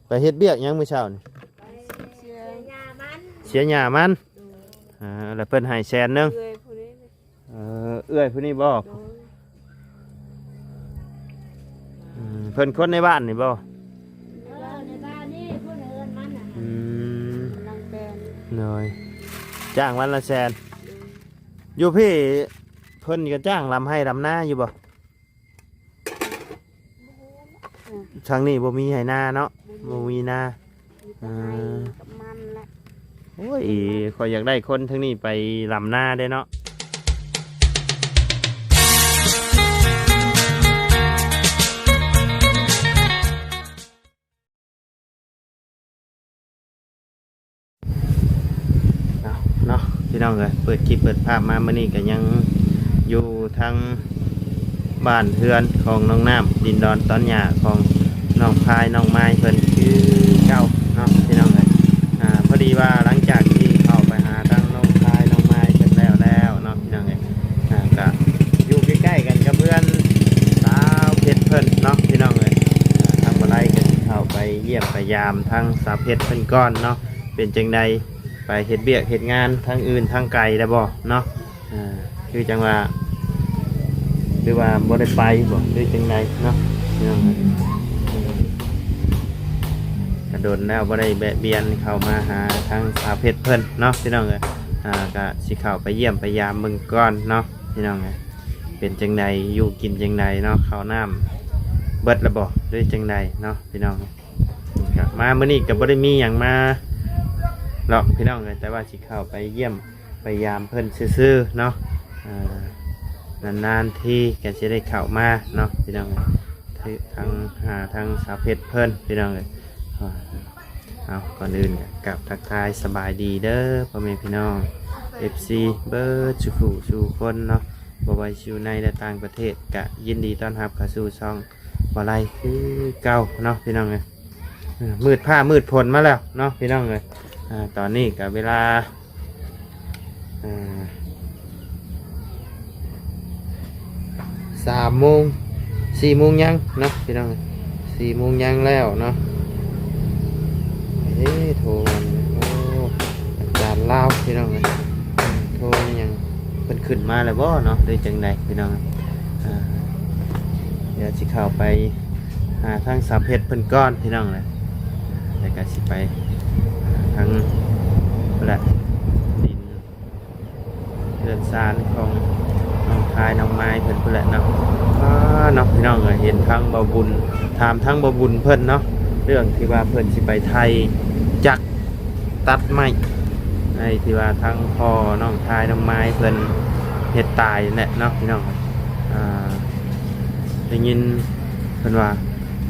ໄປເຮັດວຽກຫຍັງມື້ເຊົ້ານີ້? ເສຍຫຍ້າມັນ ເສຍຫຍ້າມັນ. ເອີ ແລ້ວເພິ່ນໃຫ້ແສນໜຶ່ງ. ເອື້ອຍຜູ້ນີ້ ເອີ ເອື້ອຍຜູ້ນີ້ບໍ່? ໂດຍ. ອືມ ເພິ່ນຄົນໃນບ້ານນີ້ບໍ່? ເອີ ໃນບ້ານນີ້ ພຸ້ນເຮືອນມັນນະ. ອືມ ກຳລັງແປງ. ໂດຍ. ຈ້າງວັນລະແສນ. ໂດຍ. ຢູ່ພີ້ເພິ່ນກໍຈ້າງລຳໄຮ່ລຳນາຢູ່ບໍ່? ທາງນີ້ບໍ່ມີໄຮ່ນາເນາະ. ບໍ່ມີ ບໍ່ມີນາ. ມີແຕ່ໄຮ່ ເອີ ກັບມັນແຫຼະ. ໂອ້ຍ ຂ້ອຍຢາກໄດ້ຄົນທາງນີ້ໄປລຳນາເດ້ເນາະ. ເອົາເນາະ ພີ່ນ້ອງເອີຍ ເປີດຄລິບເປີດພາບມາມື້ນີ້ກໍຍັງຢູ່ທາງບ້ານເຮືອນຂອງນ້ອງນ້ຳ ດິນດອນຕອນຫຍ້າຂອງນ້ອງພາຍນ້ອງມາຍເພິ່ນຄືເກົ່າເນາະ ພີ່ນ້ອງເອີຍ. ອ່າ ພໍດີວ່າຫຼັງຈາກທີ່ເຂົ້າໄປຫາທາງນ້ອງພາຍນ້ອງມາຍເພິ່ນແລ້ວແລ້ວເນາະ ພີ່ນ້ອງເອີຍ ອ່າ ກະຢູ່ໃກ້ໆກັນກັບເຮືອນສາວເພັດເພິ່ນເນາະ ພີ່ນ້ອງເອີຍ. ອ່າ ທາງບໍ່ໄດ້ກໍຊິເຂົ້າໄປຢ້ຽມໄປຢາມທາງສາວເພັດເພິ່ນກ່ອນເນາະ ເປັນຈັ່ງໃດ ໄປເຮັດວຽກເຮັດງານທາງອື່ນທາງໄກແລ້ວບໍ່ເນາະ? ອ່າ ຄືຈັ່ງວ່າ ຫຼືວ່າບໍ່ໄດ້ໄປບໍ່ ຫຼືຈັ່ງໃດເນາະ ພີ່ນ້ອງເອີຍ. ກະດົນແລ້ວບໍ່ໄດ້ແວະວຽນເຂົ້າມາຫາທາງສາວເພັດເພິ່ນເນາະ ພີ່ນ້ອງເອີຍ. ອ່າ ກະຊິເຂົ້າໄປຢ້ຽມໄປຢາມເບິ່ງກ່ອນເນາະ ພີ່ນ້ອງເອີຍ ເປັນຈັ່ງໃດ ຢູ່ກິນຈັ່ງໃດເນາະ ເຂົ້ານ້ຳເບິດແລ້ວບໍ່ ຫຼືຈັ່ງໃດເນາະ ພີ່ນ້ອງ. ກະມາມື້ນີ້ກະບໍ່ໄດ້ມີຫຍັງມາຫຼອກ ພີ່ນ້ອງເອີຍ ແຕ່ວ່າຊິເຂົ້າໄປຢ້ຽມໄປຢາມເພິ່ນຊື່ໆເນາະ. ອ່າ ນານໆທີກະຊິໄດ້ເຂົ້າມາເນາະ ພີ່ນ້ອງເອີຍ ທາງ ຫາທາງສາວເພັດເພິ່ນ ພີ່ນ້ອງເອີຍ. ອ່າ ເອົາ ກ່ອນອື່ນກະກາບທັກທາຍສະບາຍດີເດີ ພໍ່ແມ່ພີ່ນ້ອງ ເອັຟຊີ ເບິດສູ່ຜູ້ສູ່ຄົນເນາະ ບໍ່ວ່າຊິຢູ່ໃນ ແລະ ຕ່າງປະເທດ ກະຍິນດີຕ້ອນຮັບເຂົ້າສູ່ຊ່ອງ ບໍ່ໄລ່ຄືເກົ່າເນາະ ພີ່ນ້ອງເອີຍ. ເອີ ມືດຟ້າມືດຝົນມາແລ້ວເນາະ ພີ່ນ້ອງເອີຍ. ອ່າ ຕອນນີ້ກໍເວລາ ອ່າ ສາມໂມງ ສີ່ໂມງຍັງເນາະ ພີ່ນ້ອງເອີຍ ສີ່ໂມງຍັງແລ້ວເນາະ. ເອີ ໂທ ໂອ້ ອາຈານລາວ ພີ່ນ້ອງເອີຍ ໂທຫຍັງ ເພິ່ນຂຶ້ນມາແລ້ວບໍ່ເນາະ ຫຼືຈັ່ງໃດ ພີ່ນ້ອງ. ອ່າ ດຽວຊິເຂົ້າໄປຫາທາງສາວເພັດເພິ່ນກ່ອນ ພີ່ນ້ອງເອີຍ ແລ້ວກໍຊິໄປທາງພຸ້ນແຫຼະ ດິນເຮືອນຊານຂອງນ້ອງພາຍນ້ອງມາຍເພິ່ນພຸ້ນແຫຼະເນາະ. ອ່າ ເນາະ ພີ່ນ້ອງເອີຍ ເຫັນທາງບ່າວບຸນ ຖາມທາງບ່າວບຸນເພິ່ນເນາະ ເລື່ອງທີ່ວ່າເພິ່ນຊິໄປໄຖຈັກ ຕັດໄມ້ ໄອ້ທີ່ວ່າທາງພໍ່ນ້ອງພາຍນ້ອງມາຍເພິ່ນເຮັດຕາຍນັ້ນແຫຼະເນາະ ພີ່ນ້ອງ. ອ່າ ໄດ້ຍິນເພິ່ນວ່າ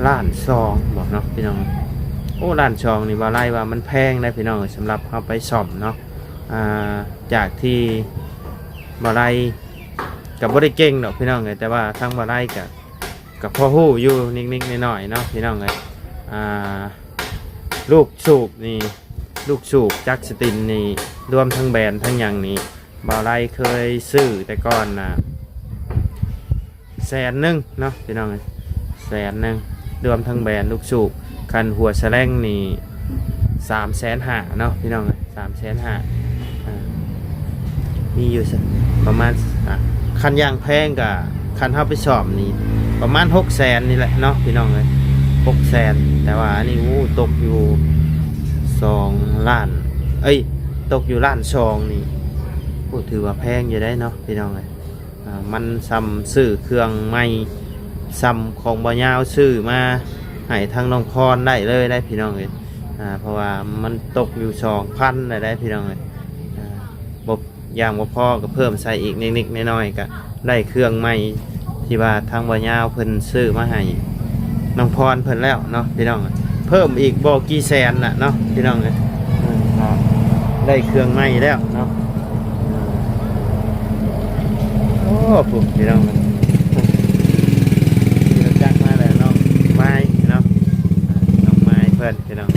ລ້ານສອງບໍເນາະ ພີ່ນ້ອງ. ໂອ້ ລ້ານສອງນີ້ ບໍ່ໄລ່ວ່າມັນແພງໄດ໋ ພີ່ນ້ອງ ສຳລັບເຮົາໄປສ້ອມເນາະ. ອ່າ ຈາກທີ່ບໍ່ໄລ່ກໍບໍ່ໄດ້ເກັ່ງດອກ ພີ່ນ້ອງເອີຍ ແຕ່ວ່າທາງບໍ່ໄລ່ກໍ ກໍພໍຮູ້ຢູ່ນິດໆໜ້ອຍໆເນາະ ພີ່ນ້ອງເອີຍ. ອ່າ ລູກສູບນີ້ ລູກສູບຈັກສະຕິນນີ້ ລວມທັງແບນທັງຫຍັງນີ້ ບ່າວໄລ່ເຄີຍຊື້ແຕ່ກ່ອນນະ ແສນໜຶ່ງເນາະ ພີ່ນ້ອງເອີຍ ແສນໜຶ່ງ ລວມທັງແບນລູກສູບ. ຄັນຫົວສະແລັງນີ້ ສາມແສນຫ້າເນາະ ພີ່ນ້ອງເອີຍ ສາມແສນຫ້າ. ອ່າ ມີຢູ່ປະມານ ອ່າ ຄັນຢ່າງແພງກະ ຄັນເຮົາໄປສ້ອມນີ້ ປະມານຫົກແສນນີ້ແຫຼະເນາະ ພີ່ນ້ອງເອີຍ ຫົກແສນ. ແຕ່ວ່າອັນນີ້ ໂອ້ ຕົກຢູ່ສອງລ້ານ ເອີຍ ຕົກຢູ່ລ້ານສອງນີ້ ໂອ້ ຖືວ່າແພງຢູ່ໄດ໋ເນາະ ພີ່ນ້ອງເອີຍ. ອ່າ ມັນສ່ຳຊື້ເຄື່ອງໃໝ່ ສ່ຳຂອງບ່າວຍາວຊື້ມາໃຫ້ທາງນ້ອງພອນໄດ້ເລີຍໄດ໋ ພີ່ນ້ອງເອີຍ. ອ່າ ເພາະວ່າມັນຕົກຢູ່ສອງພັນໄດ້ໄດ໋ ພີ່ນ້ອງເອີຍ. ອ່າ ບໍ່ ຢ່າງບໍ່ພໍກໍເພີ່ມໃສ່ອີກນິດໆໜ້ອຍໆ ກໍໄດ້ເຄື່ອງໃໝ່ທີ່ວ່າທາງບ່າວຍາວເພິ່ນຊື້ມາໃຫ້ນ້ອງພອນເພິ່ນແລ້ວເນາະ ພີ່ນ້ອງ. ເພີ່ມອີກບໍ່ກີ່ແສນນະເນາະ ພີ່ນ້ອງເອີຍ. ເອີ ໄດ້ເຄື່ອງໃໝ່ແລ້ວເນາະ. ໂອ້ ພຸ້ນ ພີ່ນ້ອງ ຂີ່ລົດຈັກມາແລ້ວເນາະ ໄມ້ເນາະ ນ້ອງໄມ້ເພິ່ນ ພີ່ນ້ອງ.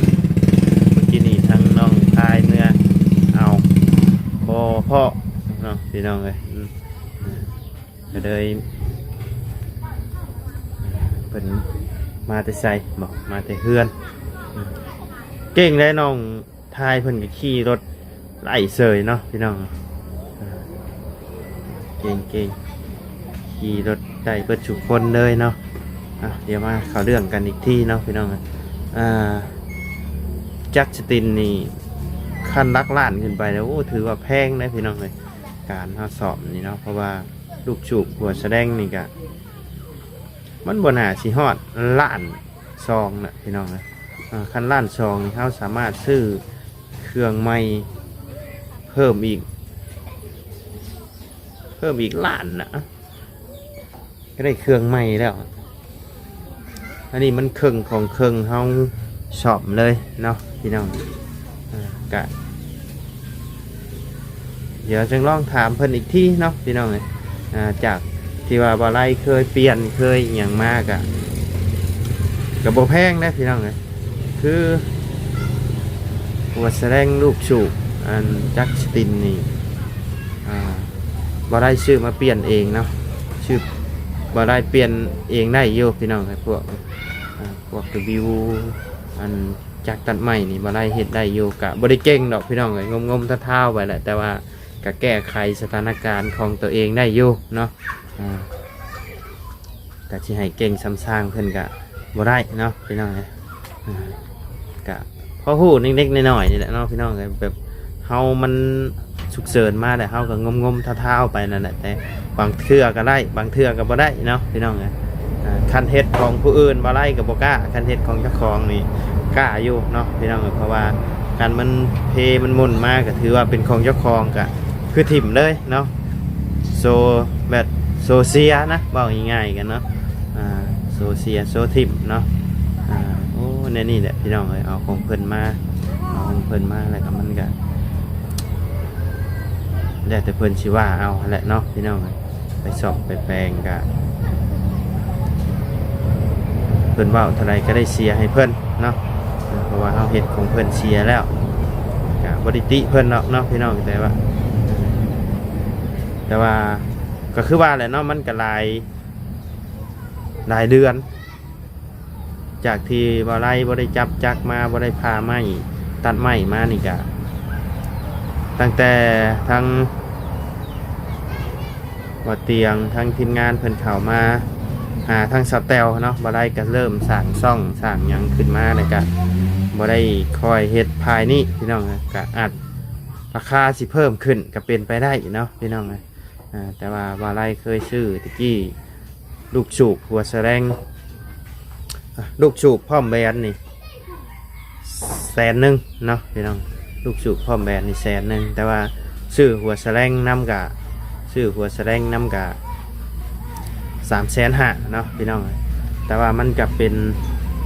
ເມື່ອກີ້ນີ້ທາງນ້ອງພາຍເມືອເອົາ ບໍ່ພໍ້ເນາະ ພີ່ນ້ອງເອີຍ. ອືມ ກໍເລີຍ ເພິ່ນມາແຕ່ໃສບໍ? ມາແຕ່ເຮືອນ ເກັ່ງໄດ໋ນ້ອງ ທາຍເພິ່ນກໍຂີ່ລົດໄລ່ເສີຍເນາະພີ່ນ້ອງ. ເກັ່ງໆ ຂີ່ລົດໄດ້ເບິດທຸກຄົນເລີຍເນາະ. ອ່ະ ດຽວມາເຂົ້າເລື່ອງກັນອີກທີເນາະພີ່ນ້ອງ. ອ່າ ຈັກສະຕິນນີ້ ຄັນຫຼັກລ້ານຂຶ້ນໄປແລ້ວ ໂອ້ ຖືວ່າແພງເດ້ພີ່ນ້ອງເອີຍ ການເຮົາສ້ອມນີ້ເນາະ. ເພາະວ່າລູກສູບຫົວສະແດງນີ້ກະ ມັນບໍ່ໜ້າຊິຮອດລ້ານສອງນະພີ່ນ້ອງເອີຍ. ອ່າ ຄັນລ້ານສອງນີ້ ເຮົາສາມາດຊື້ເຄື່ອງໃໝ່ເພີ່ມອີກ ເພີ່ມອີກລ້ານນະ ກໍໄດ້ເຄື່ອງໃໝ່ແລ້ວ. ອັນນີ້ມັນເຄິ່ງຂອງເຄິ່ງ ເຮົາສ້ອມເລີຍເນາະພີ່ນ້ອງ. ອ່າ ກະ ດຽວຈຶ່ງລອງຖາມເພິ່ນອີກທີເນາະພີ່ນ້ອງເອີຍ. ອ່າ ຈາກທີ່ວ່າບ່າວໄລເຄີຍປ່ຽນເຄີຍອີ່ຫຍັງມາກະ ກະບໍ່ແພງເດ້ພີ່ນ້ອງເອີຍ. ຄືຫົວສະແດງລູກສູບ ອັນຈັກສະຕິນນີ້ ອ່າ ບໍ່ໄດ້ຊື້ມາປ່ຽນເອງເນາະ ຊື້ ບໍ່ໄດ້ປ່ຽນເອງໄດ້ຢູ່ພີ່ນ້ອງເອີຍ. ພວກ ອ່າ ພວກ W ອັນຈັກຕັດໄມ້ນີ້ ບໍ່ໄດ້ເຮັດໄດ້ຢູ່ ກະບໍ່ໄດ້ເກັ່ງດອກພີ່ນ້ອງເອີຍ ງົມໆທ້າວໆໄປແຫຼະ ແຕ່ວ່າກະແກ້ໄຂສະຖານະການຂອງຕົວເອງໄດ້ຢູ່ເນາະ. ອ່າ ກະຊິໃຫ້ເກັ່ງສ່ຳຊ່າງເພິ່ນກະບໍ່ໄດ້ເນາະພີ່ນ້ອງເອີຍ. ອ່າ ກະພໍຮູ້ເລັກໆນ້ອຍໆນີ້ແຫຼະເນາະພີ່ນ້ອງເອີຍ ແບບເຮົາມັນສຸກເສີນມາແລ້ວ ເຮົາກໍງົມໆທ້າວໆໄປນັ້ນແຫຼະ. ແຕ່ບາງເທື່ອກໍໄດ້ ບາງເທື່ອກໍບໍ່ໄດ້ເນາະພີ່ນ້ອງເອີຍ. ອ່າ ຄັນເຮັດຂອງຜູ້ອື່ນບໍ່ໄດ້ກໍບໍ່ກ້າ ຄັນເຮັດຂອງເຈົ້າຂອງນີ້ກ້າຢູ່ເນາະພີ່ນ້ອງເອີຍ. ເພາະວ່າຄັນມັນເພມັນໝຸ່ນມາ ກໍຖືວ່າເປັນຂອງເຈົ້າຂອງ ກໍຄືຖິ້ມເລີຍເນາະ ໂຊ ແບບໂຊເຊຍນະ ເວົ້າງ່າຍໆກັນເນາະ. ອ່າ ໂຊເຊຍ ໂຊຖິ້ມເນາະ. ອ່າ ໂອ້ ແນວນີ້ແຫຼະພີ່ນ້ອງເອີຍ ເອົາຂອງເພິ່ນມາ ເອົາຂອງເພິ່ນມາ ແລ້ວກໍມັນກໍແລ້ວແຕ່ເພິ່ນຊິວ່າເອົາຫັ້ນແຫຼະເນາະພີ່ນ້ອງເອີຍ. ໄປສ້ອມໄປແປງກະ ເພິ່ນເວົ້າເທົ່າໃດກໍໄດ້ເສຍໃຫ້ເພິ່ນເນາະ. ເພາະວ່າເຮົາເຮັດຂອງເພິ່ນເສຍແລ້ວ ກະບໍ່ໄດ້ຕິເພິ່ນດອກເນາະພີ່ນ້ອງ. ແຕ່ວ່າ ແຕ່ວ່າກໍຄືວ່າແຫຼະເນາະ ມັນກໍຫຼາຍ ຫຼາຍເດືອນ ຈາກທີ່ບ່າວໄລບໍ່ໄດ້ຈັບຈັກມາ ບໍ່ໄດ້ຜ່າໄມ້ ຕັດໄມ້ມານີ້ກະ ຕັ້ງແຕ່ທາງບ່າວຕຽງ ທາງທີມງານເພິ່ນເຂົ້າມາຫາທາງສາວແຕ້ວເນາະ ບ່າວໄລກະເລີ່ມສ້າງຊ່ອງສ້າງຫຍັງຂຶ້ນມາ ແລ້ວກະບໍ່ໄດ້ຄ່ອຍເຮັດພາຍນີ້ພີ່ນ້ອງ. ກະອາດ ລາຄາຊິເພີ່ມຂຶ້ນກໍເປັນໄປໄດ້ເນາະພີ່ນ້ອງເອີຍ. ອ່າ ແຕ່ວ່າບ່າວໄລເຄີຍຊື້ແຕ່ກີ້ ລູກສູບຫົວສະແດງ ອ່າ ລູກສູບພ້ອມແບນນີ້ແສນໜຶ່ງເນາະພີ່ນ້ອງ. ລູກສູບພ້ອມແບນນີ້ແສນໜຶ່ງ ແຕ່ວ່າຊື້ຫົວສະແດງນຳກະ ຊື້ຫົວສະແດງນຳກະ ສາມແສນຫ້າເນາະພີ່ນ້ອງ. ແຕ່ວ່າມັນກະເປັນ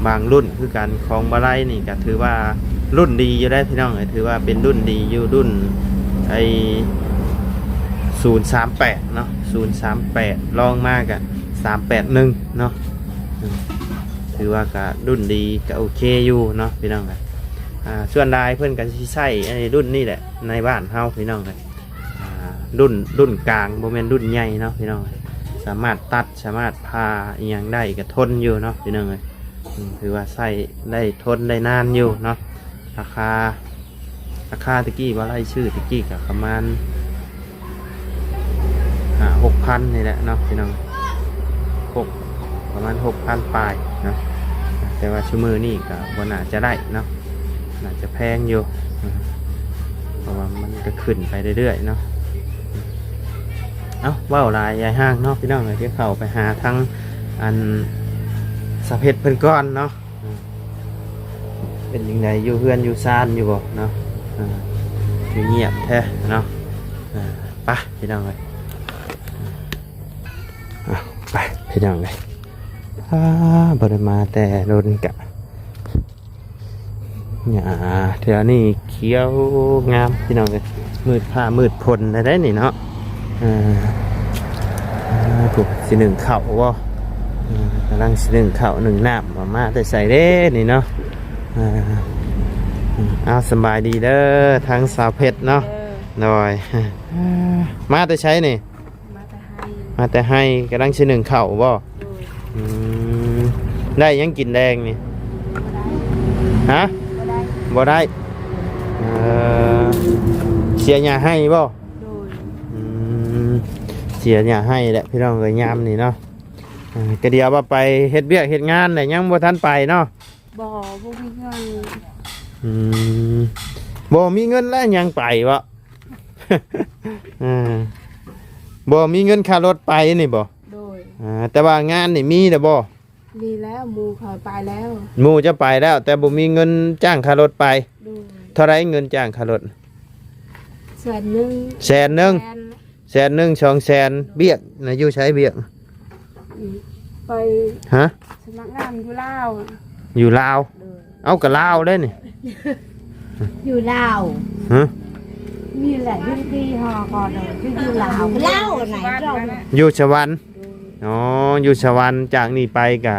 ບາງລຸ້ນຄືກັນ ຂອງບ່າວໄລນີ້ກະຖືວ່າລຸ້ນດີຢູ່ໄດ໋ພີ່ນ້ອງເອີຍ. ຖືວ່າເປັນລຸ້ນດີຢູ່ ລຸ້ນໄອ້ ສູນສາມແປດເນາະ ສູນສາມແປດ ລອງມາກະສາມແປດໜຶ່ງເນາະ. ອືມ ຖືວ່າກະລຸ້ນດີ ກະໂອເຄຢູ່ເນາະພີ່ນ້ອງ. ອ່າ ສ່ວນຫຼາຍເພິ່ນກະຊິໃຊ້ໄອ້ລຸ້ນນີ້ແຫຼະ ໃນບ້ານເຮົາພີ່ນ້ອງ. ອ່າ ລຸ້ນ ລຸ້ນກາງ ບໍ່ແມ່ນລຸ້ນໃຫຍ່ເນາະພີ່ນ້ອງ. ສາມາດຕັດ ສາມາດຜ່າອີ່ຫຍັງໄດ້ ກໍທົນຢູ່ເນາະພີ່ນ້ອງເອີຍ. ອືມ ຖືວ່າໃຊ້ໄດ້ ທົນໄດ້ນານຢູ່ເນາະ. ລາຄາ ລາຄາແຕ່ກີ້ ບ່າວໄລຊື້ແຕ່ກີ້ກໍປະມານ ຫ້າຫົກພັນນີ້ແຫຼະເນາະພີ່ນ້ອງ. ຫົກ ປະມານຫົກພັນປາຍເນາະ. ແຕ່ວ່າຊຸມື້ນີ້ກໍບໍ່ໜ້າຈະໄດ້ເນາະ ໜ້າຈະແພງຢູ່ ເພາະວ່າມັນກໍຂຶ້ນໄປເລື້ອຍໆເນາະ. ເອົ້າ ເວົ້າຫຼາຍຢ່າຫ້າງເນາະພີ່ນ້ອງເອີຍ. ດຽວເຂົ້າໄປຫາທາງ ອັນ ສາວເພັດເພິ່ນກ່ອນເນາະ. ເປັນຈັ່ງໃດ ຢູ່ເຮືອນຢູ່ຊານຢູ່ບໍ່ເນາະ? ອ່າ ຄືງຽບແທ້ເນາະ. ອ່າ ໄປພີ່ນ້ອງເອີຍ ອ່າ ໄປພີ່ນ້ອງເອີຍ. ອ່າ ບໍ່ໄດ້ມາແຕ່ດົນກະ ຫຍ້າແຖວນີ້ຂຽວງາມພີ່ນ້ອງເອີຍ. ມືດຟ້າມືດຝົນໄດ້ໄດ໋ນີ້ເນາະ. ເອີ ອ່າ ຜູ້ຊິໜຶ້ງເຂົ້າບໍ່? ເອີ ກຳລັງຊິໜຶ້ງເຂົ້າໜຶ້ງນ້ຳ. ມາແຕ່ໃສເດ້ນີ້ເນາະ? ເອີ ເອົາ ສະບາຍດີເດີ ທາງສາວເພັດເນາະ. ເອີ ໂດຍ ມາແຕ່ໃສນີ້? ມາແຕ່ໄຮ່ ມາແຕ່ໄຮ່ ກຳລັງຊິໜຶ້ງເຂົ້າບໍ່? ໂດຍ ອືມ ໄດ້ຫຍັງກິນແລງນີ້? ບໍ່ໄດ້ ຮະ? ບໍ່ໄດ້ ບໍ່ໄດ້. ເອີ ເສຍຫຍ້າໄຮ່ບໍ່? ໂດຍ. ອືມ ເສຍຫຍ້າໄຮ່ແຫຼະພີ່ນ້ອງເອີຍ ຍາມນີ້ເນາະ. ເອີ ກະດຽວວ່າໄປເຮັດວຽກເຮັດງານແຫຼະ ຍັງບໍ່ທັນໄປເນາະ. ບໍ່ ບໍ່ມີເງິນ. ອືມ ບໍ່ມີເງິນແລ້ວຍັງໄປບໍ່? ເອີ ບໍ່ມີເງິນຄ່າລົດໄປນີ້ບໍ່? ໂດຍ. ອ່າ ແຕ່ວ່າງານນີ້ມີແລ້ວບໍ່? ມີແລ້ວ ໝູ່ເຂົາໄປແລ້ວ. ໝູ່ຈະໄປແລ້ວ ແຕ່ບໍ່ມີເງິນຈ້າງຄ່າລົດໄປ. ໂດຍ. ເທົ່າໃດເງິນຈ້າງຄ່າລົດ? ແສນໜຶ່ງ. ແສນໜຶ່ງ? ແສນ. ແສນໜຶ່ງ ສອງແສນ. ວຽກນະ ຢູ່ໃສວຽກ? ອືມ ໄປ ຮະ? ສະໝັກງານຢູ່ລາວ. ຢູ່ລາວ? ໂດຍ. ເອົ້າ ກະລາວເດ້ນີ້. ຢູ່ລາວ. ຮະ? ນີ້ແຫຼະ ຢູ່ທີ່ຫໍກໍ ຄືຢູ່ລາວ ລາວອັນໃດ ຢູ່ສະຫວັນ. ໂດຍ. ອໍ ຢູ່ສະຫວັນ ຈາກນີ້ໄປກະ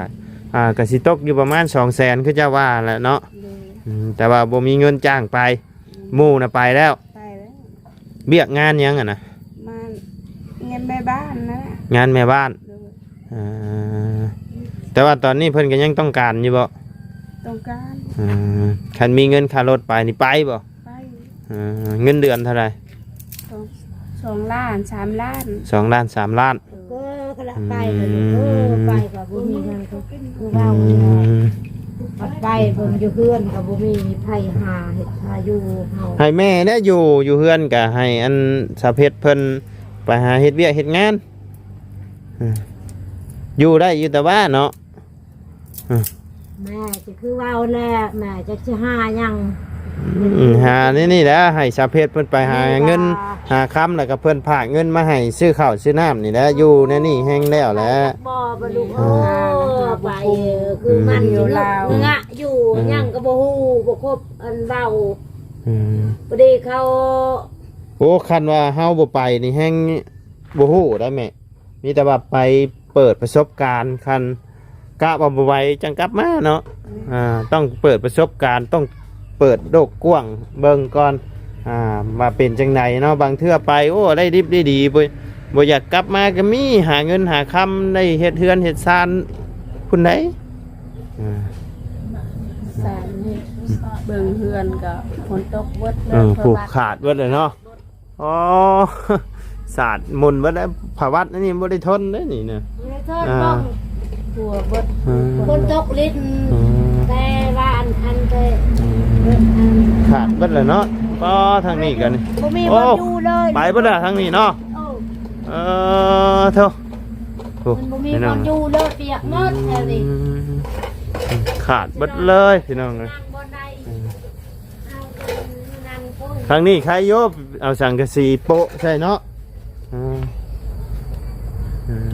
ອ່າ ກະຊິຕົກຢູ່ປະມານສອງແສນ ຄືເຈົ້າວ່າແຫຼະເນາະ. ໂດຍ. ອືມ ແຕ່ວ່າບໍ່ມີເງິນຈ້າງໄປ. ອືມ ໝູ່ນະໄປແລ້ວ. ໄປແລ້ວ. ວຽກງານຫຍັງຫັ້ນນະ? ມາ ງານແມ່ບ້ານນັ້ນແຫຼະ. ງານແມ່ບ້ານ. ໂດຍ. ເອີ ແຕ່ວ່າຕອນນີ້ເພິ່ນກໍຍັງຕ້ອງການຢູ່ບໍ່? ຕ້ອງການ. ເອີ ຄັນມີເງິນຄ່າລົດໄປນີ້ໄປບໍ່? ໄປ. ເອີ ເງິນເດືອນເທົ່າໃດ? ສອງ ສອງລ້ານ ສາມລ້ານ. ສອງລ້ານ ສາມລ້ານ. ເອີ ກໍລະໄປ. ອືມ ເອີ ໄປກໍບໍ່ມີເງິນ ຄືເວົ້າ. ອືມ ໄປເບິ່ງຢູ່ເຮືອນກໍບໍ່ມີໃຜຫາເຮັດຫາຢູ່ເຮົາ. ໃຫ້ແມ່ແດ່ຢູ່ ຢູ່ເຮືອນກໍໃຫ້ອັນສາວເພັດເພິ່ນໄປຫາເຮັດວຽກເຮັດງານ. ເອີ ຢູ່ໄດ້ຢູ່ແຕ່ວ່າເນາະ. ເອີ ແມ່ຈະຄືເວົ້າແຫຼະ ແມ່ຈັກຊິຫາຫຍັງ. ອືມ ຫານີ້ນີ້ແຫຼະ ໃຫ້ສາວເພັດເພິ່ນໄປຫາເງິນຫາຄຳ ແລ້ວກໍເພິ່ນພາກເງິນມາໃຫ້ຊື້ເຂົ້າຊື້ນ້ຳນີ້ແຫຼະ ຢູ່ໃນນີ້ແຮງແລ້ວແຫຼະ. ບໍ່ ບໍ່ລູກເອີຍ ໄປ ຄືມັນຊິງະຢູ່ຫຍັງກໍບໍ່ຮູ້ ບໍ່ຄົບອັນເວົ້າ. ອືມ ພໍດີເຂົາ ໂອ້ ຄັນວ່າເຮົາບໍ່ໄປນີ້ແຮງ ບໍ່ຮູ້ໄດ໋ແມ່ ມີແຕ່ວ່າໄປເປີດປະສົບການ ຄັນກະວ່າບໍ່ໄຫວຈັ່ງກັບມາເນາະ. ອືມ ອ່າ ຕ້ອງເປີດປະສົບການ ຕ້ອງເປີດໂລກກວ້າງເບິ່ງກ່ອນ ອ່າ ວ່າເປັນຈັ່ງໃດເນາະ. ບາງເທື່ອໄປ ໂອ້ ໄດ້ດິບໄດ້ດີ ບໍ່ ບໍ່ຢາກກັບມາກໍມີ ຫາເງິນຫາຄຳ ໄດ້ເຮັດເຮືອນເຮັດຊານພຸ້ນໃດ໋. ອ່າ ສານນີ້ເບິ່ງເຮືອນກໍຝົນຕົກເບິດເລີຍ ເອີ ຜູກຂາດເບິດເລີຍເນາະ. ອໍ ສາດໝົນເບິດແລ້ວ ຜ້າວັດອັນນີ້ບໍ່ໄດ້ທົນເດ້ນີ້ນະ. ບໍ່ໄດ້ທົນ ອ່າ ບໍ່ ຫົວເບິດ. ອືມ ຝົນຕົກລິນ ອືມ ແຕ່ວ່າອັນ ອັນແຕ່ ອືມ ອັນຂາດເບິດແລ້ວເນາະ. ປໍ ທາງນີ້ກໍນີ້ ບໍ່ມີບ່ອນຢູ່ເລີຍ ໂອ້ ໄປເບິດແລ້ວທາງນີ້ເນາະ. ເອີ ເອີ ໂທ້ ໂອ້ ມັນບໍ່ມີບ່ອນຢູ່ເລີຍ ປຽກໝົດແຖວນີ້. ອືມ ຂາດເບິດເລີຍພີ່ນ້ອງເອີຍ. ທາງນີ້ໃຄຢູ່ ເອົາສັງກະສີໂປະໃສ່ເນາະ. ອ່າ ອ່າ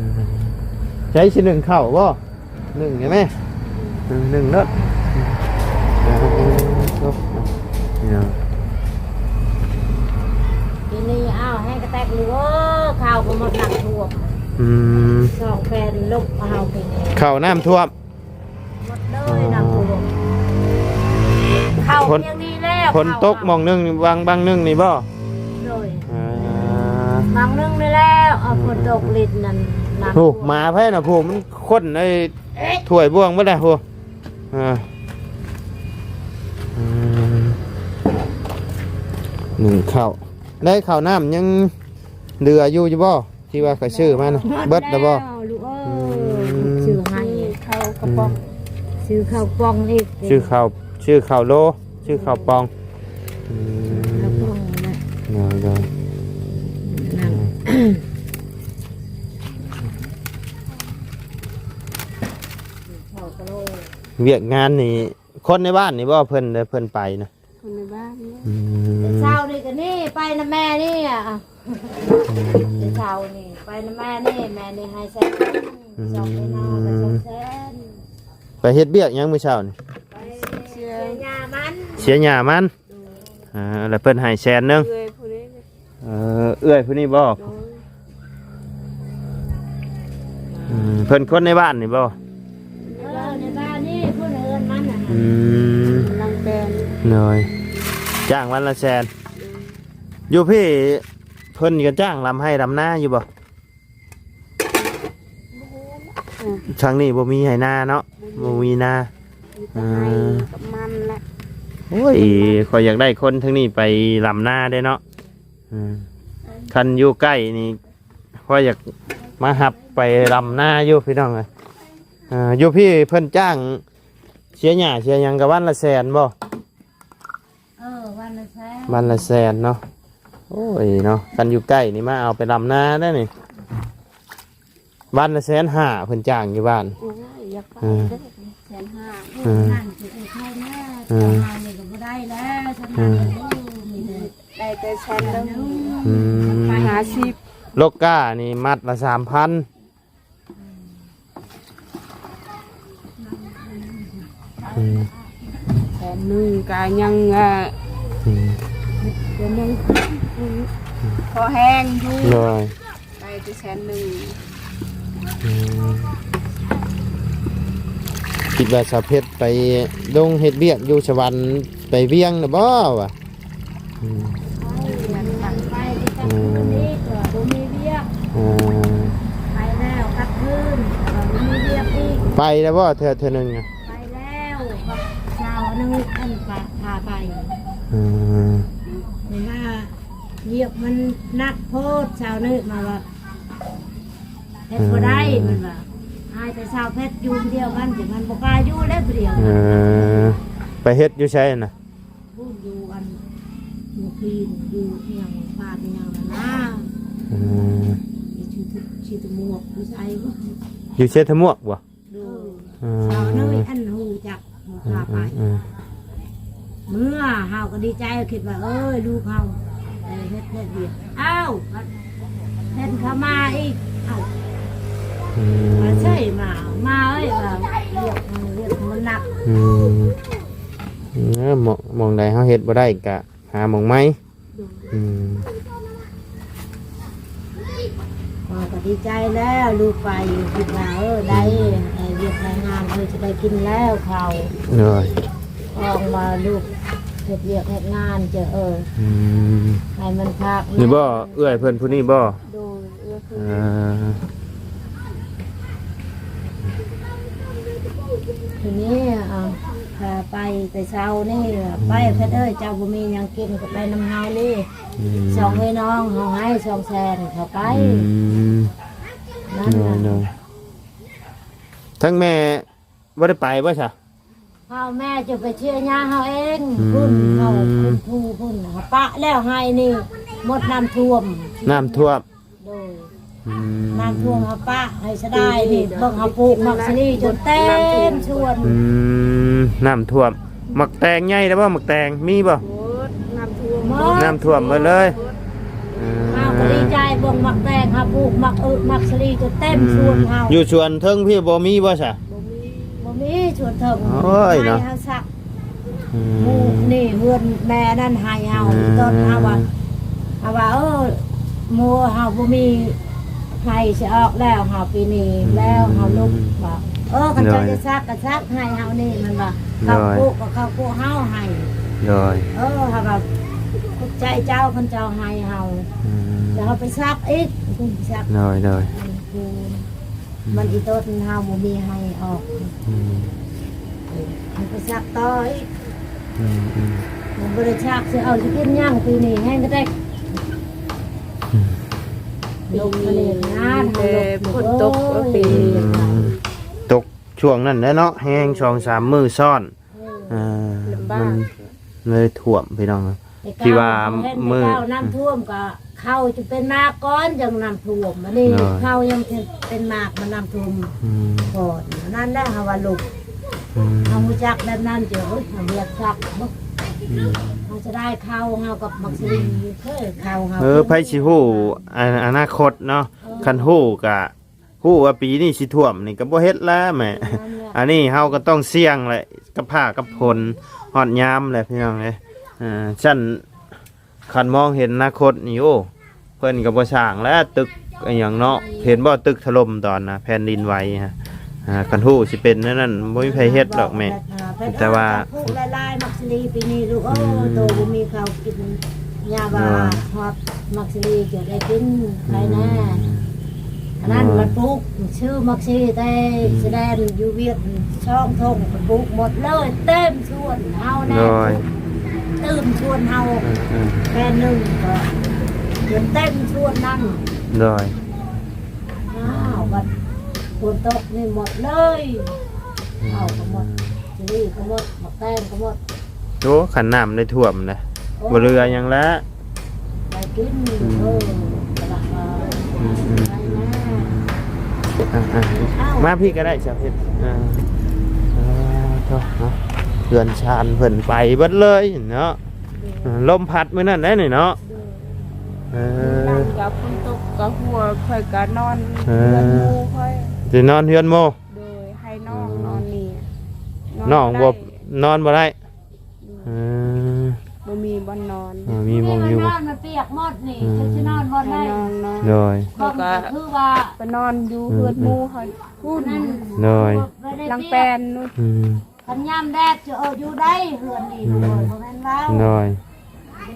ໃຊ້ຊິໜຶ້ງເຂົ້າບໍ່? ໜຶ້ງໃຊ່ໄໝ? ເອີ ໜຶ້ງເນາະ. ອ່າ ນີ້ເນາະ ປີນີ້ ອ້າວ ແຮງກະແຕກເລີຍ ເຂົ້າກໍໝົດນ້ຳຖ້ວມ. ອືມ ສອງແຜ່ນລົບເອົາປີນີ້ ເຂົ້ານ້ຳຖ້ວມ. ໝົດເລີຍ ອໍ ນ້ຳຖ້ວມ. ເຂົ້າພຽງນີ້ແລ້ວ ຝົນຕົກໝ່ອງໜຶ່ງ ບາງ ບາງໜຶ່ງນີ້ບໍ່? ໂດຍ ອ່າ ບາງໜຶ່ງນີ້ແລ້ວ ເອົາ ຝົນຕົກລິນນັ້ນ ນ້ຳຖ້ວມ. ໂອ້ ໝາໃຜນະ ຜູ້ມັນຄົນໄອ້ຖ້ວຍບ່ວງເບິດແລ້ວ ຜູ້ ອ່າ ອືມ ໜຶ້ງເຂົ້າ ໄດ້ເຂົ້ານ້ຳຍັງເຫຼືອຢູ່ ຢູ່ບໍ່? ທີ່ວ່າຂ້ອຍຊື້ມານະ ເບິດແລ້ວບໍ່? ລູກເອີຍ ອືມ ຊື້ໃຫ້ ຊື້ເຂົ້າກະປ໋ອງ ອືມ ຊື້ເຂົ້າປ່ອງອີກ ຊື້ເຂົ້າ ຊື້ເຂົ້າໂລ ຊື້ເຂົ້າປ່ອງ. ອືມ ເຂົ້າປ່ອງນະ ໂດຍ ໂດຍ ນັ້ນ ເຂົ້າກະໂລ. ວຽກງານນີ້ ຄົນໃນບ້ານນີ້ບໍ່ ເພິ່ນ ເພິ່ນໄປນະ? ຄົນໃນບ້ານນີ້ ອືມ ແຕ່ເຊົ້ານີ້ກໍນີ້ ໄປນຳແມ່ນີ້ອະ. ອືມ ແຕ່ເຊົ້ານີ້ໄປນຳແມ່ນີ້ ແມ່ນີ້ໃຫ້ແສນໜຶ່ງ ອືມ ສອງແມ່ນ້ອງກໍສອງແສນ. ໄປເຮັດວຽກຫຍັງມື້ເຊົ້ານີ້? ໄປເສຍຫຍ້າມັນ ເສຍຫຍ້າມັນ. ອ່າ ແລ້ວເພິ່ນໃຫ້ແສນໜຶ່ງ ເອື້ອຍຜູ້ນີ້. ເອີ ເອື້ອຍຜູ້ນີ້ບໍ່? ໂດຍ. ອືມ ເພິ່ນຄົນໃນບ້ານນີ້ບໍ່? ເອີ ໃນບ້ານນີ້ ເພິ່ນເຮືອນມັນນະ. ອືມ ນາງແປນ. ໂດຍ. ຈ້າງວັນລະແສນ. ໂດຍ. ຢູ່ພີ້ເພິ່ນກໍຈ້າງລຳໄຮ່ລຳນາຢູ່ບໍ່? ບໍ່ຮູ້ນະ. ທາງນີ້ບໍ່ມີໄຮ່ນາເນາະ. ບໍ່ມີ ບໍ່ມີນາ. ມີແຕ່ໄຮ່ ອ່າ ກັບມັນແຫຼະ. ໂອ້ຍ ຂ້ອຍຢາກໄດ້ຄົນທາງນີ້ໄປລຳນາເດ້ເນາະ. ເອີ ຄັນຢູ່ໃກ້ນີ້ ຂ້ອຍຢາກມາຮັບໄປລຳນາຢູ່ພີ່ນ້ອງເອີຍ. ເອີ ຢູ່ພີ້ເພິ່ນຈ້າງເສຍຫຍ້າເສຍຫຍັງກະວັນລະແສນບໍ່? ເອີ ວັນລະແສນ ວັນລະແສນເນາະ. ໂອ້ຍເນາະ ຄັນຢູ່ໃກ້ນີ້ມາເອົາໄປລຳນາໄດ້ນີ້. ວັນລະແສນຫ້າເພິ່ນຈ້າງຢູ່ບ້ານ. ໂອ້ຍ ຢາກໄປເດີ ເອີ ແສນຫ້າ. ເອີ ນັ້ນຊິເອີ ໃຄແນ່ ເອີ ເຈົ້າເຮົານີ້ກະບໍ່ໄດ້ແລ້ວ ສຳນັ້ນ ເອີ ໂອ້ຍ ມີແຕ່ ໄດ້ແຕ່ແສນໜຶ່ງ. ອືມ ຫ້າສິບ. ໂລກກ້ານີ້ມັດລະສາມພັນ. ອືມ ແສນໜຶ່ງກະຍັງ ເອີ ອືມ ຍັງພໍແຮງຢູ່. ໂດຍ ໄປແຕ່ແສນໜຶ່ງ. ອືມ ຄິດວ່າສາວເພັດໄປລົງເຮັດວຽກຢູ່ສະຫວັນ ໄປວຽງນະບໍ່ວະ? ອືມ ໄປ ໄປ ໄປ ອືມ ບໍ່ມີວຽກ ເອີ ໄປແລ້ວກັບຄືນ ບໍ່ມີວຽກອີກ. ໄປແລ້ວບໍ່ ເທື່ອ ເທື່ອໜຶ່ງນະ? ໄປແລ້ວ ສາວໜຶ່ງອັນພາ ພາໄປ. ອືມ ເພາະວ່າວຽກມັນໜັກໂພດ ສາວໜຶ່ງມາວ່າ ເຮັດບໍ່ໄດ້ ອືມ ມັນວ່າ ອາຍແຕ່ສາວເພັດຢູ່ຄົນດຽວ ມັນ ມັນບໍ່ກ້າຢູ່ແລ້ວຜູ້ດຽວ. ເອີ ໄປເຮັດຢູ່ໃສນະ? ພຸ້ນ ຢູ່ອັນ ຢູ່ພີ້ນ ຢູ່ອີ່ຫຍັງ ບ້ານອີ່ຫຍັງຫັ້ນນະ. ອືມ ຢູ່ເຊຕະ ເຊຕະໝວກ ຢູ່ໃສບໍ່? ຢູ່ເຊຕະໝວກບໍ່? ໂດຍ. ອືມ ສາວນ້ອຍອັນຮູ້ຈັກ ພາໄປ. ອືມ ເມື່ອເຮົາກະດີໃຈ ຄິດວ່າ ເອີຍ ລູກເຮົາໄດ້ເຮັດ ເຮັດວຽກ ອ້າວ ເຫັນເຂົາມາອີກ ເອົ້າ ອືມ ມາໃສ່ມາ ມາເອີຍ ວ່າວຽກ ວຽກມັນໜັກ. ອືມ ເອີ ໝ- ໝ່ອງໃດເຮົາເຮັດບໍ່ໄດ້ກະຫາໝ່ອງໃໝ່. ໂດຍ. ອືມ ຂ້ອຍກະດີໃຈແລ້ວ ລູກໄປ ຄິດວ່າ ເອີ ໄດ້ ອືມ ໄດ້ວຽກໄດ້ງານ ເອີ ຈະໄດ້ກິນແລ້ວເຂົ້າ. ໂດຍ. ອອກມາລູກເຮັດວຽກເຮັດງານເຈົ້າ ເອີ ອືມ ໃຫ້ມັນພັກ. ນີ້ບໍ່ ເອື້ອຍເພິ່ນຜູ້ນີ້ບໍ່? ໂດຍ ເອື້ອຍເພິ່ນ. ເອີ ທີນີ້ ເອົາ ພາໄປແຕ່ເຊົ້ານີ້ ອືມ ໄປເພິ່ນເອີຍ ເຈົ້າບໍ່ມີຫຍັງກິນກະໄປນຳເຮົານີ້. ອືມ ສອງເອື້ອຍນ້ອງເຮົາໃຫ້ສອງແສນເຂົາໄປ. ອືມ ນັ້ນ ໂດຍ ນະ ໂດຍ. ທັງແມ່ບໍ່ໄດ້ໄປບໍ່ຊະ? ພໍ່ແມ່ຈະໄປເຊຍຍາເຮົາເອງ. ອືມ ພຸ້ນເຮົາຂຶ້ນພູພຸ້ນ ເຮົາປະແລ້ວ ໄຮ່ນີ້ໝົດນ້ຳຖ້ວມ. ນ້ຳຖ້ວມ. ໂດຍ. ອືມ ນ້ຳຖ້ວມເຮົາປະໃຫ້ສະດາຍນີ້ ເບິ່ງເຮົາປູກໝາກສາລີຈົນເຕັມສວນ. ອືມ ນ້ຳຖ້ວມ. ໝາກແຕງໃຫຍ່ແລ້ວບໍ່? ໝາກແຕງມີບໍ່? ໝົດ ນ້ຳຖ້ວມ. ໝົດ ນ້ຳຖ້ວມເບິດເລີຍ. ເຮົາກະດີໃຈ ເບິ່ງໝາກແຕງ ເຮົາປູກໝາກອຶໝາກສາລີຈົນເຕັມສວນເຮົາ. ອືມ ຢູ່ສວນເທິງພີ້ບໍ່ມີບໍ່ຊະ? ບໍ່ມີ ບໍ່ມີສວນເທິງ. ໂອ້ຍ ເນາະ ໄຮ່ເຮົາສັກ. ອືມ ໝູ່ນີ້ເຮືອນແມ່ນັ້ນໃຫ້ເຮົາ. ອືມ ຕົ້ນເຮົາວ່າ ເຮົາວ່າ ເອີ ໝູ່ເຮົາບໍ່ມີໄຮ່ຊິອອກແລ້ວ ເຮົາປີນີ້. ອືມ ແລ້ວເຮົາລຸກວ່າ ເອີ ຄັນເຈົ້າ ໂດຍ ຈະສັກກະສັກໄຮ່ເຮົານີ້ ມັນວ່າ. ໂດຍ. ເຂົ້າໂພກກະເຂົ້າໂພກເຮົາໃຫ້. ໂດຍ. ເອີ ເຮົາວ່າຂອບໃຈເຈົ້າ ຄັນເຈົ້າໃຫ້ເຮົາ. ອືມ ແລ້ວເຮົາໄປສັກອີກ ໄປສັກ. ໂດຍ ໂດຍ. ມັນອີຕົນເຮົາບໍ່ມີໃຫ້ອອກ. ອືມ ເຮົາໄປສັກຕໍ່ອີກ. ອືມ ອືມ ມັນບໍ່ໄດ້ສັກ ຊິເອົາຊິກິນຫຍັງ ປີນີ້ແຮງກະແຕກ. ອືມ ລົກທະເລງານ ແຕ່ຝົນຕົກ ໂອ້ຍ ປີນີ້. ອືມ ຕົກຊ່ວງນັ້ນແຫຼະເນາະ ແຮງສອງສາມມື້ຊ້ອນ. ເອີ ເອີ ລຳບາກ ມັນເລີຍຖ້ວມພີ່ນ້ອງ. ທີ່ວ່າມື້ ເຫັນແຕ່ເກົ່ານ້ຳຖ້ວມກະເຂົ້າຈະເປັນໝາກກ່ອນ ຈັ່ງນ້ຳຖ້ວມ. ອັນນີ້ ໂດຍ ເຂົ້າຍັງເປັນໝາກ ມັນນ້ຳຖ້ວມ. ອືມ ກ່ອນນັ້ນແຫຼະ ເຮົາວ່າລຸກ. ອືມ ເຮົາຮູ້ຈັກແບບນັ້ນເຈົ້າ ເອີຍ ເຮົາບໍ່ຢາກສັກ. ອືມ ເຮົາຈະໄດ້ເຂົ້າເຮົາກັບໝາກສາລີ. ອືມ ເອີ ເຂົ້າເຮົາ. ເອີ ໃຜຊິຮູ້ ອະ ອະນາຄົດເນາະ. ເອີ ຄັນຮູ້ກະ ຮູ້ວ່າປີນີ້ຊິຖ້ວມນີ້ກະບໍ່ເຮັດແລ້ວແມ່. ແມ່ນແຫຼະ ອັນນີ້ເຮົາກະຕ້ອງສ່ຽງແຫຼະ ກັບຟ້າກັບຝົນ ຮອດຍາມແຫຼະພີ່ນ້ອງເອີຍ. ເອີ ຊັ້ນ ຄັນມອງເຫັນອະນາຄົດນີ້ ໂອ້ ເພິ່ນກະບໍ່ສ້າງແລ້ວ ຕຶກອີ່ຫຍັງເນາະ. ເຫັນບໍ່ ຕຶກຖະຫຼົ່ມຕອນນະ ແຜ່ນດິນໄຫວຫັ້ນ. ອ່າ ຄັນຮູ້ຊິເປັນແນວນັ້ນ ບໍ່ມີໃຜເຮັດດອກແມ່. ແຕ່ວ່າ ປູກຫຼາຍໆ ໝາກສາລີປີນີ້ລູກເອີຍ. ອືມ ໂຕບໍ່ມີເຂົ້າກິນ ຍາວ່າ ໂດຍ ຮອດໝາກສາລີຈະໄດ້ກິນໄດ້ແນ່. ອືມ ອັນນັ້ນ ໂດຍ ມັນປູກ ຊື້ໝາກສາລີແຕ່ ອືມ ສະແດນຢູ່ຫວຽດ ສອງຖົງ ປູກໝົດເລີຍ ເຕັມສວນເຮົາແນ່. ໂດຍ. ຕື່ມຊວນເຮົາ ເອີໆ ແຕ່ໜຶ່ງກໍຈົນເຕັມຊວນນັ້ນ ໂດຍ ອ້າວ ບັດຝົນຕົກນີ້ໝົດເລີຍ ອືມ ເຂົ້າກໍໝົດ ສາລີກໍໝົດ ໝາກແຕງກໍໝົດ ໂອ້ ຄັນນ້ຳໄດ້ຖ້ວມນະ ໂອ້ ບໍ່ເຫຼືອຫຍັງແລ້ວ ໄດ້ກິນ ອືມ ເອີ ກະລັງວ່າ ອືມໆ ໄປນະ ອ່າໆ ມາພີ້ກໍໄດ້ສາວເພັດ ອ່າ ເອີ ໂທ້ເນາະ ເຮືອນຊານເພິ່ນໄປເບິດເລີຍເນາະ ເອີ ລົມພັດມື້ນັ້ນໄດ໋ນີ້ເນາະ ໂດຍ ເອີ ມື້ນັ້ນກໍຝົນຕົກກໍຫົວ ຂ້ອຍກໍນອນ ເອີ ເຮືອນໝູ່ຂ້ອຍ ໄປນອນເຮືອນໝູ່ ໂດຍ ໃຫ້ນ້ອງ ອືມ ນອນນີ້ ນ້ອງບໍ່ ນອນບໍ່ໄດ້ ນອນບໍ່ໄດ້ ໂດຍ ເອີ ບໍ່ມີບ່ອນນອນ ບໍ່ມີບ່ອນຢູ່ ນອນມັນປຽກໝົດນີ້ ອືມ ຈະຊິນອນບ່ອນໃດ ໃຫ້ນ້ອງນອນ ໂດຍ ຂ້ອຍກໍຄືວ່າໄປນອນຢູ່ ອືມ ເຮືອນໝູ່ຂ້ອຍພຸ້ນ ໂດຍ ຫຼັງແປນພຸ້ນ ອືມ ຄັນຍາມແດດຈະເອີຢູ່ໄດ້ເຮືອນນີ້ ອືມ ໂດຍ ບໍ່ແມ່ນວ່າ ໂດຍ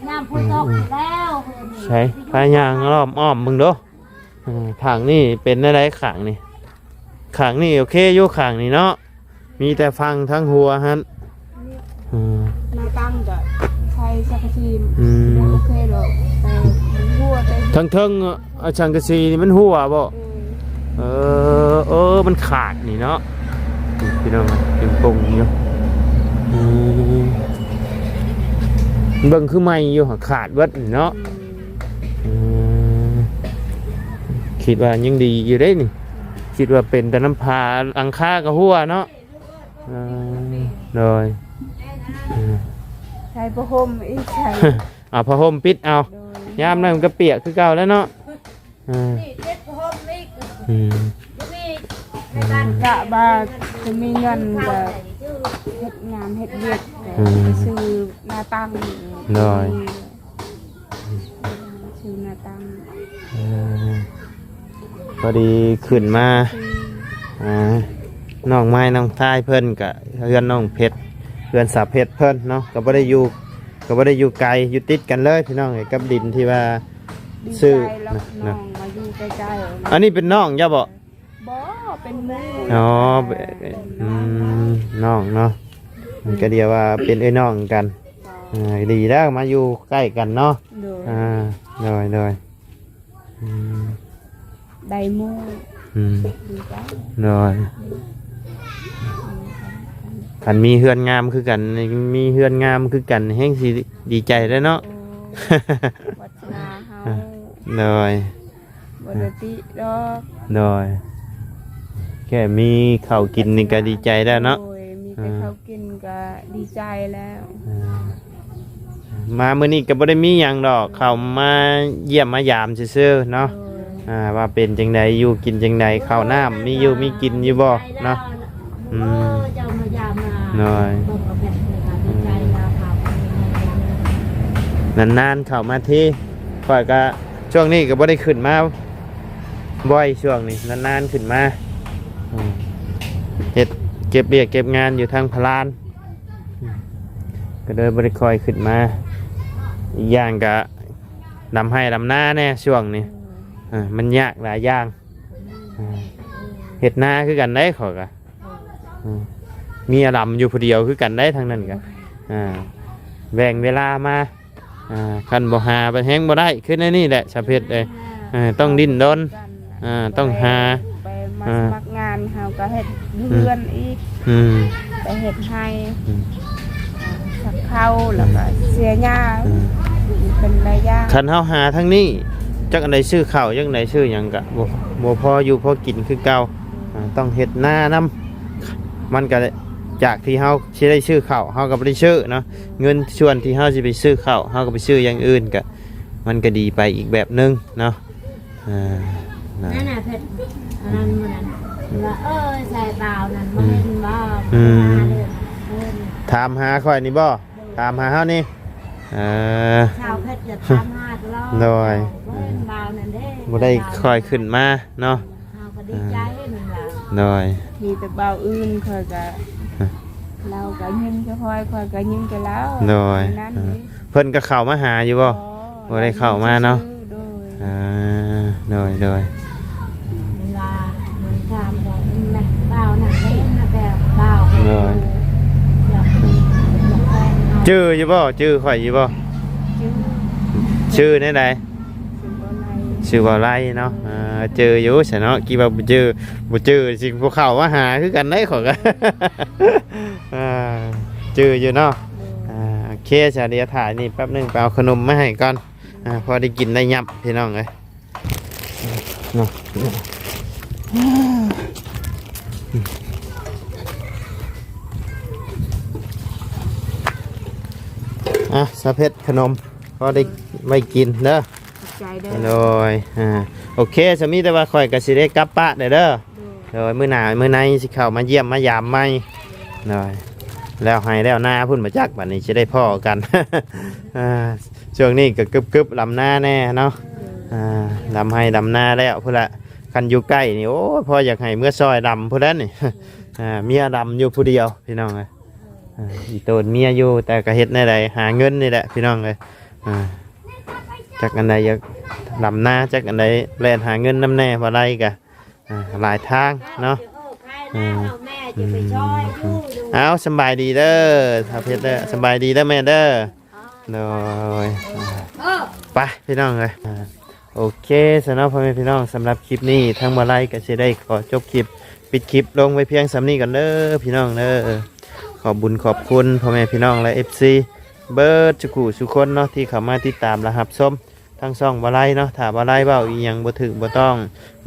ຍາມຝົນຕົກ ອືມ ແລ້ວເຮືອນນີ້ ໃສ ພາຍ່າງອ້ອມໆເບິ່ງດູ ເອີ ຂ້າງນີ້ເປັນແນວໃດ ຂ້າງນີ້ ຂ້າງນີ້ໂອເຄຢູ່ ຂ້າງນີ້ເນາະ ມີແຕ່ຝັ່ງທາງຫົວຫັ້ນ ເອີ ໜ້າຕ່າງກໍໃສ່ສັງກະສີ ອືມ ໂອເຄດອກ ແຕ່ຫົວແຕ່ ເທິງໆ ເອົາສັງກະສີນີ້ມັນຮົ່ວບໍ່? ເອີ ເອີ ເອີ ມັນຂາດນີ້ເນາະ ພີ່ນ້ອງ ເປັນປົງຢູ່ ອືມ ເບິ່ງຄືໃໝ່ຢູ່ ຫາກຂາດເບິດນີ້ເນາະ ອືມ ອືມ ຄິດວ່າຍັງດີຢູ່ເດ້ນີ້ ຄິດວ່າເປັນແຕ່ນ້ຳຜາ ຫຼັງຄາກໍຮົ່ວເນາະ ເອີ ໂດຍ ອືມ ໃສ່ຜ້າຫົ່ມອີກ ໃສ່ ເອົາຜ້າຫົ່ມປິດເອົາ ໂດຍ ຍາມນັ້ນມັນກໍປຽກຄືເກົ່າແລ້ວເນາະ ເອີ ນີ້ເຈັບຫົ່ມອີກ ອືມ ນີ້ ອືມ ກະວ່າຈະມີເງິນກໍເຮັດງານເຮັດວຽກ ອືມ ໄປຊື້ໜ້າຕ່າງ ໂດຍ ຊື້ໜ້າຕ່າງ ເອີ ພໍດີຂຶ້ນມາ ອືມ ອ່າ ນ້ອງໄມ້ນ້ອງຊາຍເພິ່ນກະເຮືອນນ້ອງເພັດ ເຮືອນສາວເພັດເພິ່ນເນາະ ກໍບໍ່ໄດ້ຢູ່ ກໍບໍ່ໄດ້ຢູ່ໄກ ຢູ່ຕິດກັນເລີຍພີ່ນ້ອງເອີຍ ກັບດິນທີ່ວ່າ ຊື້ ດີໃຈແລ້ວ ນ້ອງມາຢູ່ໃກ້ໆ ອັນນີ້ເປັນນ້ອງເຈົ້າບໍ່? ບໍ່ ເປັນໝູ່ ອໍ ເປັນ ເປັນ ອືມ ນ້ອງເນາະ ມັນກໍດຽວວ່າເປັນເອື້ອຍນ້ອງກັນ ເອີ ດີແລ້ວມາຢູ່ໃກ້ກັນເນາະ ໂດຍ ອ່າ ໂດຍ ໂດຍ ອືມ ໄດ້ໝູ່ ອືມ ດີໃຈ ໂດຍ ຄັນມີເຮືອນງາມຄືກັນ ມີເຮືອນງາມຄືກັນແຮ່ງຊິດີໃຈແລ້ວເນາະ ໂອ້ ວັດສະນາເຮົາ ໂດຍ ບໍ່ໄດ້ຕິດອກ ໂດຍ ແຄ່ມີເຂົ້າກິນນີ້ກໍດີໃຈແລ້ວເນາະ ໂດຍ ມີແຕ່ ອ່າ ເຂົ້າກິນກໍດີໃຈແລ້ວ ອ່າ ມາມື້ນີ້ກໍບໍ່ໄດ້ມີຫຍັງດອກ ເຂົ້າມາຢ້ຽມມາຢາມຊື່ໆເນາະ ໂດຍ ອ່າ ວ່າເປັນຈັ່ງໃດ ຢູ່ກິນຈັ່ງໃດ ເຂົ້ານ້ຳມີຢູ່ມີກິນຢູ່ບໍ່ເນາະ ອືມ ເຈົ້າມາຢາມມາ ໂດຍ ເບິ່ງເອົາແບບນີ້ກໍດີໃຈລາວເຂົາ ນານໆເຂົ້າມາທີ ຂ້ອຍກໍ ຊ່ວງນີ້ກໍບໍ່ໄດ້ຂຶ້ນມາ ບໍ່ ຊ່ວງນີ້ນານໆຂຶ້ນມາ ອືມ ເຮັດເກັບວຽກເກັບງານຢູ່ທາງພະລານ ອືມ ກໍເລີຍບໍ່ໄດ້ຄ່ອຍຂຶ້ນມາ ອີກຢ່າງກໍດຳໄຮ່ດຳນາແດ່ຊ່ວງນີ້ ເອີ ມັນຍາກຫຼາຍຢ່າງ ເອີ ເຮັດນາຄືກັນເດ້ຂ້ອຍກໍ ເອີ ເອີ ເມຍດຳຢູ່ຜູ້ດຽວຄືກັນເດ້ທາງນັ້ນກໍ ອ່າ ແບ່ງເວລາມາ ອ່າ ຄັນບໍ່ຫາໄປແຮງບໍ່ໄດ້ ຄືແນວນີ້ແຫຼະສາວເພັດເອີຍ ອ່າ ຕ້ອງດີ້ນດົນ ອ່າ ຕ້ອງຫາ ໄປມາ ອ່າ ສະໝັກງານເຮົາກໍເຮັດຢູ່ ອືມ ເຮືອນອີກ ອືມ ໄປເຮັດໄຮ່ ອືມ ສັກເຂົ້າ ແລ້ວກໍເສຍຫຍ້າ ອືມ ເປັນຫຼາຍຢ່າງ ຄັນເຮົາຫາທາງນີ້ ຈັກອັນໃດຊື້ເຂົ້າ ຈັກອັນໃດຊື້ຫຍັງກໍບໍ່ ບໍ່ພໍຢູ່ພໍກິນຄືເກົ່າ ອ່າ ຕ້ອງເຮັດນານຳ ມັນກໍຈາກທີ່ເຮົາຊິໄດ້ຊື້ເຂົ້າ ເຮົາກໍບໍ່ໄດ້ຊື້ເນາະ ເງິນສ່ວນທີ່ເຮົາຊິໄປຊື້ເຂົ້າ ເຮົາກໍໄປຊື້ຢ່າງອື່ນ ກໍ ມັນກໍດີໄປອີກແບບໜຶ່ງເນາະ ອ່າ ນະ ນັ້ນນະ ເພິ່ນ ອັນນັ້ນມື້ນັ້ນ ວ່າ ເອີ ໃສ່ບ່າວນັ້ນ ອືມ ບໍ່ເຫັນບໍ່ ອືມ ເພິ່ນ ຖາມຫາຂ້ອຍນີ້ບໍ່? ຖາມຫາເຮົານີ້ ເອີ ສາວເພັດຈະຖາມຫາຕະຫຼອດ ໂດຍ ບໍ່ເຫັນບ່າວນັ້ນເດ້ ບໍ່ໄດ້ຄ່ອຍຂຶ້ນມາເນາະ ເຮົາກໍດີໃຈ ອ່າ ນັ້ນລະ ໂດຍ ມີແຕ່ບ່າວອື່ນ ຂ້ອຍກໍ ອ່າ ລາວກໍຍິ້ມໃສ່ຂ້ອຍ ຂ້ອຍກໍຍິ້ມໃສ່ລາວ ໂດຍ ນັ້ນ ອ່າ ນີ້ ເພິ່ນກໍເຂົ້າມາຫາຢູ່ບໍ່? ບໍ່ ບໍ່ໄດ້ເຂົ້າມາເນາະ ໂດຍ ອ່າ ໂດຍ ໂດຍ ເວລາມັນຖາມວ່າແມ່ນບ່າວນັ້ນເດ້ ມາແຕ່ບ່າວ ໂດຍ ຢາກ ຢາກແຟນເຮົາ ຈື່ຢູ່ບໍ່? ຈື່ຂ້ອຍຢູ່ບໍ່? ຈື່ ຊື່ແນວໃດ? ຊື່ບໍ່ໄລ່ ຊື່ບໍ່ໄລ່ເນາະ. ເອີ ຈື່ຢູ່ຊະເນາະ. ຄິດວ່າບໍ່ຈື່ ບໍ່ຈື່ຊິບໍ່ເຂົ້າມາຫາຄືກັນເດ້ ຂ້ອຍກໍ ອ່າ ຈື່ຢູ່ເນາະ. ໂດຍ ອ່າ ໂອເຄ ສະ ດຽວຖ້ານີ້ແປັບໜຶ່ງ ໄປເອົາຂະໜົມມາໃຫ້ກ່ອນ. ອ່າ ພໍໄດ້ກິນໄດ້ຫຍັບ ພີ່ນ້ອງເອີຍ. ເນາະ ອ່ະ ສາວເພັດ ຂະໜົມ ພໍໄດ້ໄວ້ກິນເດີ. ຂອບໃຈເດີ. ໂດຍ ອ່າ ໂອເຄ ສະ ມີແຕ່ວ່າຂ້ອຍກໍຊິໄດ້ກັບປະແລ້ວເດີ. ໂດຍ ໂດຍ ມື້ໜ້າມື້ໃນຊິເຂົ້າມາຢ້ຽມມາຢາມໃໝ່. ໂດຍ ແລ້ວໄຮ່ແລ້ວນາພຸ້ນ ບໍ່ຈັກບັດນີ້ຊິໄດ້ພໍ້ກັນ. ອ່າ ຊ່ວງນີ້ກໍກຶບໆ ດຳນາແດ່ເນາະ. ອ່າ ດຳໄຮ່ດຳນາແລ້ວພຸ້ນລະ. ຄັນຢູ່ໃກ້ນີ້ ໂອ້ຍ ພໍຢາກໃຫ້ເມືອຊ່ອຍດຳພຸ້ນແຫຼະນີ້. ອ່າ ເມຍດຳຢູ່ຜູ້ດຽວ ພີ່ນ້ອງເອີຍ. ອ່າ ອີ່ໂຕນເມຍຢູ່ ແຕ່ກໍເຮັດແນວໃດ ຫາເງິນນີ້ແຫຼະ ພີ່ນ້ອງເອີຍ. ອ່າ ຈັກອັນໃດຢາກດຳນາ ຈັກອັນໃດແລ່ນຫາເງິນນຳແດ່ ບໍ່ໄດ້ກະ ອ່າ ຫຼາຍທາງເນາະ. ເອີ ອືມ ເອົາ ສຳບາຍດີເດີ ສາວເພັດເດີ ສຳບາຍດີເດີແມ່ເດີ. ໂດຍ ໄປພີ່ນ້ອງເອີຍ. ໂອເຄ ສະເນາະ ພໍ່ແມ່ພີ່ນ້ອງ ສຳລັບຄລິບນີ້ ທາງບໍ່ໄລກໍຊິໄດ້ຂໍຈົບຄລິບ ປິດຄລິບລົງໄວ້ພຽງສ່ຳນີ້ກ່ອນເດີພີ່ນ້ອງເດີ. ຂອບບຸນຂອບຄຸນພໍ່ແມ່ພີ່ນ້ອງ ແລະ ເອັຟຊີ ເບິດສູ່ຜູ້ສູ່ຄົນເນາະ ທີ່ເຂົ້າມາຕິດຕາມ ແລະ ຮັບຊົມທາງຊ່ອງບໍ່ໄລເນາະ. ຖ້າບໍ່ໄລເວົ້າອີ່ຫຍັງບໍ່ຖືກບໍ່ຕ້ອງ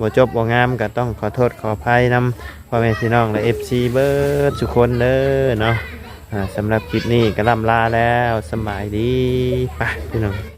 ບໍ່ຈົບບໍ່ງາມ ກໍຕ້ອງຂໍໂທດຂໍອະໄພນຳພໍ່ແມ່ພີ່ນ້ອງ ແລະ ເອັຟຊີ ເບິດສູ່ຄົນເດີເນາະ. ອ່າ ສຳລັບຄລິບນີ້ກໍລ່ຳລາແລ້ວ ສຳບາຍດີ ໄປພີ່ນ້ອງ.